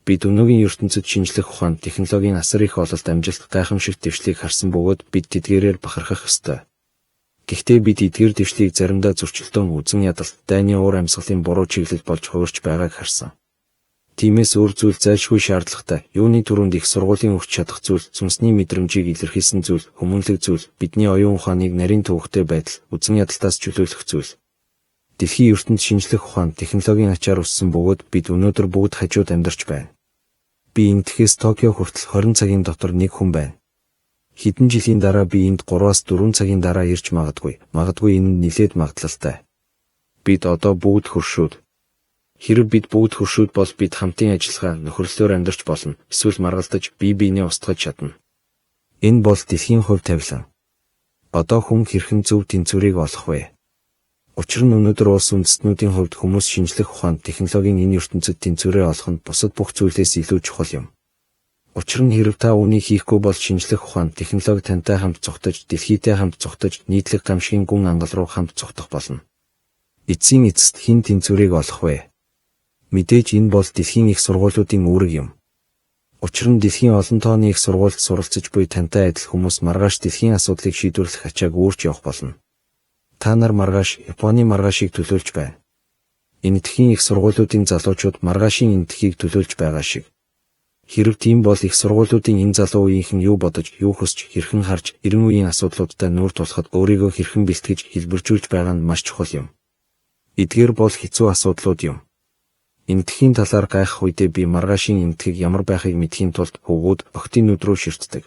Бид өнөөгийн ертөнцид шинжлэх ухаан, технологийн асар их ололт, амжилт, гайхамшигт дэвшлийг харсан бөгөөд бид тэдгээрээр бахархах ёстой. Гэхдээ бид эдгээр дэвшлийг заримдаа зөрчилдөөн, үзэн ядалт, дайны уур амьсгалын буруу чиглэл болж хувирч байгааг харсан. Тиймээс өөр зүйл зайлшгүй шаардлагатай. Юуны түрүүнд их сургуулийн өгч чадах зүйл, сүнсний мэдрэмжийг илэрхийлсэн зүйл, хүмүүнлэг зүйл, бидний оюун ухааныг нарийн төвөгтэй байдал, үзэн ядалтаас чөлөөлөх зүйл. Дэлхийн ертөнд шинжлэх ухаан, технологийн ачаар өссөн бөгөөд бид өнөөдөр бүгд хажууд амьдарч байна. Би Энэтхэгээс Токио хүртэл 20 цагийн дотор нэг хүн байна. Хэдэн жилийн дараа би энд 3-аас 4 цагийн дараа ирж магадгүй. Магадгүй энэ нь нэлээд магадлалтай. Бид одоо бүгд хөршүүд. Хэрэв бид бүгд хөршүүд бол бид хамтын ажиллагаа, нөхөрлөлөөр амьдарч болно. Эсвэл маргалдаж, бие биенээ устгаж чадна. Энэ бол дэлхийн хувь тавилан. Одоо хүн хэрхэн зөв тэнцвэрийг олох вэ? Учир нь өнөөдөр улс үндэстнүүдийн хувьд хүмүүс шинжлэх ухаанд, технологийн энэ ертөнцид тэнцвэрээ олох нь бусад бүх зүйлээс илүү чухал юм. Учир нь хэрэв та үүнийг хийхгүй бол шинжлэх ухаан, технологи тантай хамт зугтаж, дэлхийтэй хамт зугтаж, нийтлэг гамшигын гүн ангал руу хамт зугтах болно. Эцсийн эцэст хэн тэнцвэрийг олох вэ? Мэдээж энэ бол дэлхийн их сургуулиудын үүрэг юм. Учир нь дэлхийн олон тооны их сургуульд суралцаж буй тантай адил хүмүүс маргааш дэлхийн асуудлыг шийдвэрлэх ачааг үүрч явах болно. Та нар маргааш Японы маргаашийг төлөөлж байна. Энэтхэгийн их сургуулиудын залуучууд маргаашийн Энэтхэгийг төлөөлж байгаа шиг. Хэрэв тийм бол их сургуулиудын энэ залуу үеийнхэн юу бодож, юу хүсч, хэрхэн харж, эрен үеийн асуудлуудтай нүүр тулахад өөрийгөө хэрхэн бэлтгэж, хэлбэржүүлж байгаа нь маш чухал юм. Эдгээр бол хэцүү асуудлууд юм. Энэтхэгийн талаар гайхах үедээ би маргаашийн Энэтхэг ямар байхыг мэдэхийн тулд хөвгүүд, охидын нүд рүү ширтдэг.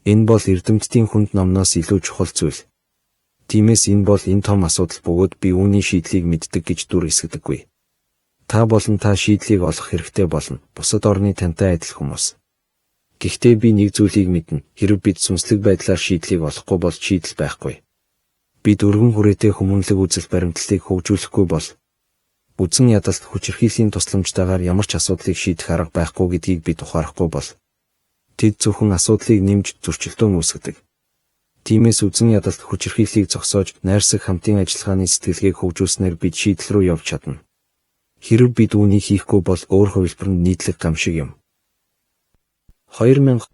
Энэ бол эрдэмтдийн хүнд номноос илүү чухал зүйл. Тиймээс энэ бол энэ том асуудал бөгөөд би үүний шийдлийг мэддэг гэж дүр эсгдэггүй. Та болон та шийдлийг олох хэрэгтэй болно. Бусад орны тантай адил хүмүүс. Гэхдээ би нэг зүйлийг мэднэ. Хэрэв бид сүнслэг байдлаар шийдлийг олохгүй бол шийдэл байхгүй. Бид өргөн хүрээтэй хүмүүнлэг үзэл баримтлалыг хөгжүүлэхгүй бол үзэн ядалт, хүчирхийллийн тусламжтайгаар ямар ч асуудлыг шийдэх арга байхгүй гэдгийг бид ухаарахгүй бол тэд зөвхөн асуудлыг нэмж зөрчилдөөн үүсгэдэг. Тиймээс үзэн ядалт, хүчирхийллийг зогсоож, найрсаг хамтын ажиллагааны сэтгэлгээг хөгжүүлснээр бид шийдэл рүү явж чадна. Хэрэв бид үүнийг хийхгүй бол өөр хувилбар нь нийтлэг гамшиг юм. 2000